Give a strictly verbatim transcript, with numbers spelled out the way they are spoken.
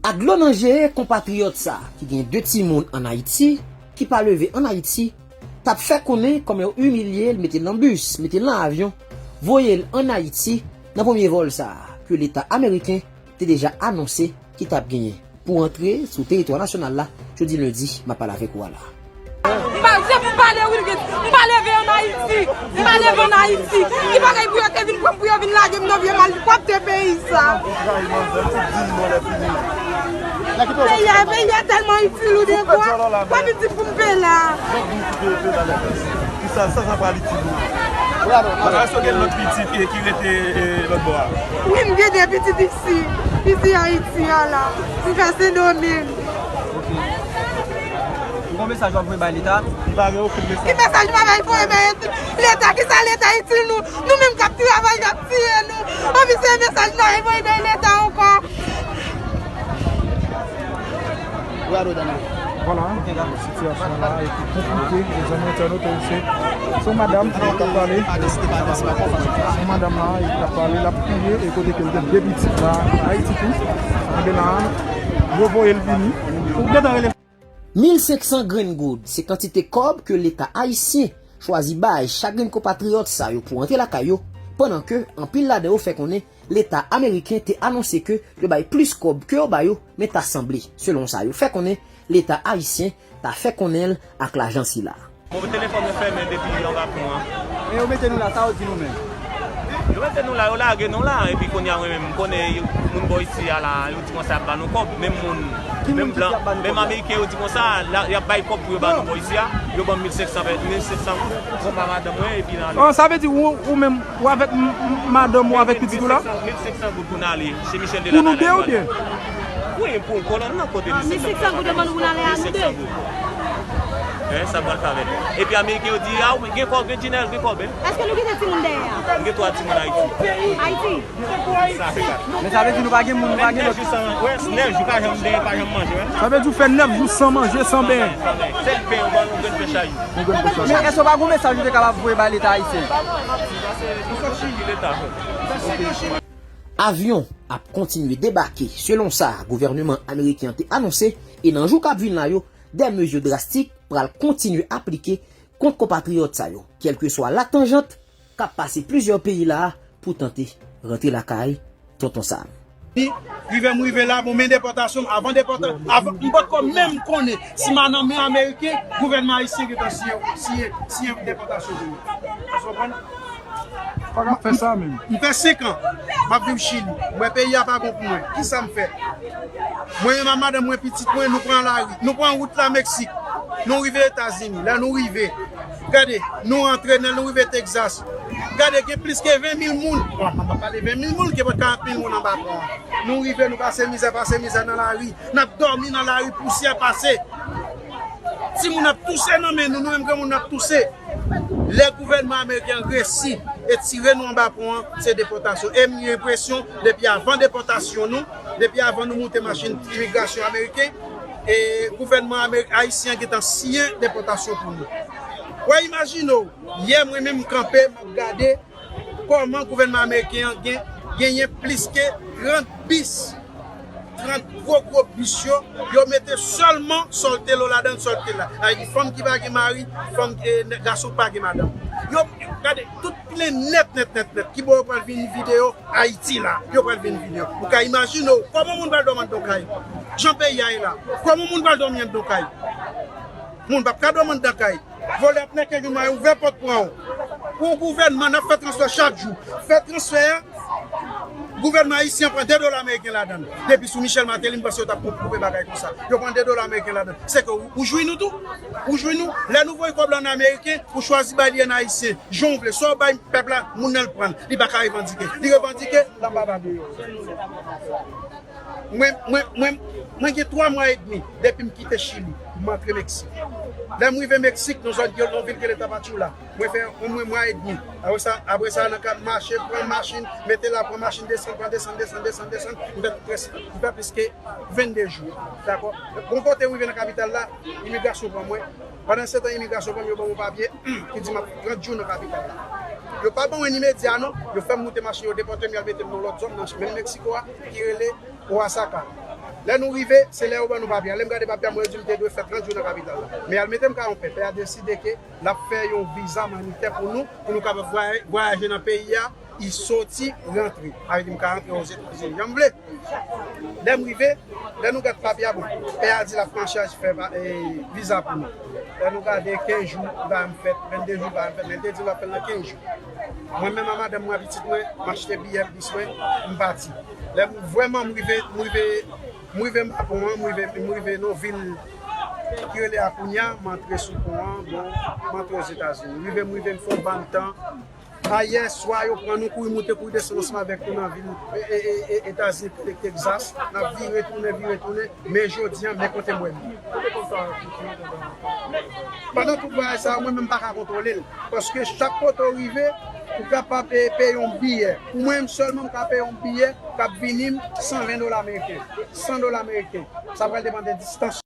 Ak dlo nan je, konpatriyòt sa, ki gen de timoun ann Ayiti, ki pa leve ann Ayiti, t ap fè konnen kòman yo imilye l, mete l nan bis, mete l nan avyon, voye l ann Ayiti, nan premye vòl sa a, ke Leta ameriken te deja anonse ki t ap genyen pou antre sou teritwa nasyonal la, jodi lendi, m ap pale avèk ou a la. M pa, se pou m pa leve, Wilguens. M pa leve ann Ayiti. M pa leve ann Ayiti. Ki bagay pou yo te vin pran m, pou yo vin lage m nan vye malpwòpte peyi sa? Peyi a, peyi a tèlman itil ou defwa. Wè pitit pou m peye la. Kisa, sa, sa pral itil ou? Bravo. Èske w gen lòt pitit ki, ki rete, eh, lòt bò a? Wi, m gen de pitit isi. Isi Ayiti a la. M fè Sendomeng. Ok. Ou gon mesaj w ap voye bay Leta? Li pa gen okenn mesaj. Ki mesaj m ap voye bay Leta? Kisa Leta itil nou? Nou menm k ap travay, y ap tiye nou. Anpi se mesaj m ap voye bay Leta ankò. Vwala, sitiyasyon la epi konplike, mezanmi entènot, se, se yon madanm ki t ap pale. Se yon madanm la, ki t ap pale, l ap kriye, e kote ke l gen de pitit la, Ayiti tou. Anben la, yo voye l vini. Ou gentan rele. Mil senk san grenn goud, se kantite kòb ke Leta ayisyen chwazi bay chak grenn konpatriyòt sa yo pou rantre lakay yo, pandan ke anpil ladan yo fè konnen Leta ameriken te anonse ke yo bay plis kòb ke yo ba yo, men ta sanble, selon sa yo fè konnen, Leta ayisyen ta fè konnen l ak lajan sila. Bon, telefòn mwen fèmen depi anba pon an. E yo mete nou la, sa yo di nou menm? Yo mete nou la, yo lage nou la, epi kounye a mwen menm, m konnen yo, moun bò isi a la, yo di konsa y ap ba nou kòb, menm moun, menm blan, menm ameriken, yo di konsa, la, y ap bay kòb pou yo ba nou bò isi a, yo ban m mil senk san, mil senk san goud, mwen ba madanm mwen, epi nan. Oh, sa vle di ou, ou menm, ou avèk m-, m-, madanm ou avèk pitit ou la? Mil senk san goud pou n ale, se Michel de la Calle. Pou nou de oubyen? Wi, pou kolòn nan kote mil senk san goud. Mil senk san goud yo ban nou pou n ale a nou de. Eh, sa pral fè avè l. Epi ameriken yo di, a, ou gen kòb, gen Jinèl, gen kòb, en. Èske nou kite timoun dèyè a? M gen twa timoun Ayiti. Ayiti? Sa fè kat. Men sa vle di nou pa gen moun, nou pa gen lòt. Nèf jou san, wè, nèf jou pa janm benyen, pa janm manje, wè. Sa vle di ou fè nèf jou san manje, san benyen. Sèl pen, ou ban nou grenn pen chay. Men èske w pa gon mesaj ou te kapab voye bay Leta ayisyen? Nou sot Chili, Leta. Avyon ap kontinye debake, selon sa gouvènman ameriken an te anonse, e nan jou k ap vin la yo, de mezi drastik pral kontinye aplike kont konpatriyòt sa yo, kèlkeswa latanjant k ap pase plizyè peyi la a pou tante rantre lakay Tonton Sam. Ni rive m rive la, bon, men depòtasyon m, avan depòta-, avan, m potko menm konnen si m a nan men ameriken, gouvènman ayisyen gentan siyen, siyen, siyen depòtasyon pou mwen. Ou konprann? Pa ka fè sa menm. M fè senk an m ap viv Chili. M wè peyi a pa bon pou mwen. Kisa m fè? Mwen menm ak madanm mwen, pitit mwen, nou pran lari. Nou pran wout la Meksik. Nou rive Etazini. Lè nou rive, gade, nou antre nan, nou rive Texas. Gade, gen plis ke ven mil moun. Bon, m ap pale ven mil moun, gen pwès karant mil moun anba pon an. Nou rive, nou pase mizè, pase mizè nan lari. N ap dòmi nan lari, pousyè pase. Timoun ap touse nan men nou, nou menm granmoun n ap touse. Lè gouvènman ameriken an resi etire nou anba pon an, se depòtasyon. E m gen enpresyon, depi avan depòtasyon nou, depi avan nou moute machin imigrasyon ameriken, e gouvènman amer-, ayisyen an gentan siyen depòtasyon pou nou. Wè, imajine w, yè mwen menm m kanpe, m ap gade kòman gouvènman ameriken an gen, genyen plis ke trant bis, trant gwo gwo bis yo, yo mete sèlman sòltelo ladan l, sòltela. Sa vle di fanm ki pa gen mari, fanm, e, gason ki pa gen madanm. Yo, gade, tout plen nèt, nèt, nèt, nèt. Kibò yo pral vin vide yo? Ayiti la, yo pral vin vide yo. Ou ka imajine w, kòman moun pral dòmi anndan kay? Jan peyi a ye la, kòman moun pral dòmi anndan kay? Moun p ap ka dòmi anndan kay. Vòlè ap nèke moun, mwen ouvè pòt pran w. Pou gouvènman, n ap fè transfè chak jou. Fè transfè a, gouvènman ayisyen pran de dola ameriken ladan l. Depi sou Michel Martelly, m panse yo t ap koupe bagay konsa. Yo pran de dola ameriken ladan l. Se ke ou, ou jwi nou tou. Ou jwi nou. Lè nou voye kòb la an ameriken, ou chwazi bay li an ayisyen. Jan w vle. Sa w bay pèp la, moun nan l pran l. Li pa ka revandike. Li revandike, l ap ba ba de yo. Mwen, mwen, mwen, mwen gen twa mwa edmi depi m kite Chili, m antre Meksik. Lè m rive Meksik, nan zòn, nan vil ki rele Tapachula, mwen fè yon mwa, mwa edmi. Apre sa, apre sa, nan ka mache, pran machin, mete la, pran machin, desann, pran desann, desann, desann, desann, m fè prèske, m fè plis ke vennde jou. Dakò? Bon, kote m rive nan kapital la, imigrasyon pran mwen. Pandan se tan, imigrasyon ban m, yo ban m yon papye ki di m ap trant jou nan kapital la. Yo pa ban mwen ni medya, non. Yo fè m moute machin, yo depòte m, y al mete m nan lòt zòn, nan menm Meksiko a, ki rele Oaxaca. Lè nou rive, se lè yo ban nou papye a. Lè m gade papye a, mwen yo di m te dwe fè trant jou nan kapital la. Men al mete m ka yon pè. Pè a deside ke l ap fè yon viza imanitè pou nou, pou nou kapab vwayaje nan peyi a, e soti, rantre. Sa vle di m ka rantre Ozetazini jan m vle. Lè m rive, lè nou gade papye a, bon, pè a di l ap pran chaj fè viza pou nou. Lè nou gade, kenz jou li ba m fèt, vennde jou li ba m fèt, men l te di l ap fè l nan kenz jou. Mwen menm ak madanm mwen ak pitit mwen, m achte biyè bis mwen, m pati. Lè m vrèman m rive, m rive, m rive anba pon an, m rive, m rive nan vil ki rele Acuña, m antre sou pon an, bon, m antre Ozetazini. M rive, m rive, m fè yon bann tan. Ayè swa yo pran nou kouri moute kouri desann ansanm avèk nou nan vil e, e, e, e, Etazini, Texas. N ap vire tounen, vire tounen. Men jodi a, men kote m wè li. Pandan tout vwayaj sa a, mwen menm m pa ka kontwole l. Paske chak kote w rive, ou kapab peye yon biyè. Pou mwen menm sèlman, m ka peye yon biyè k ap vini m san ven dola ameriken. San dola ameriken. Sa pral depann de distans.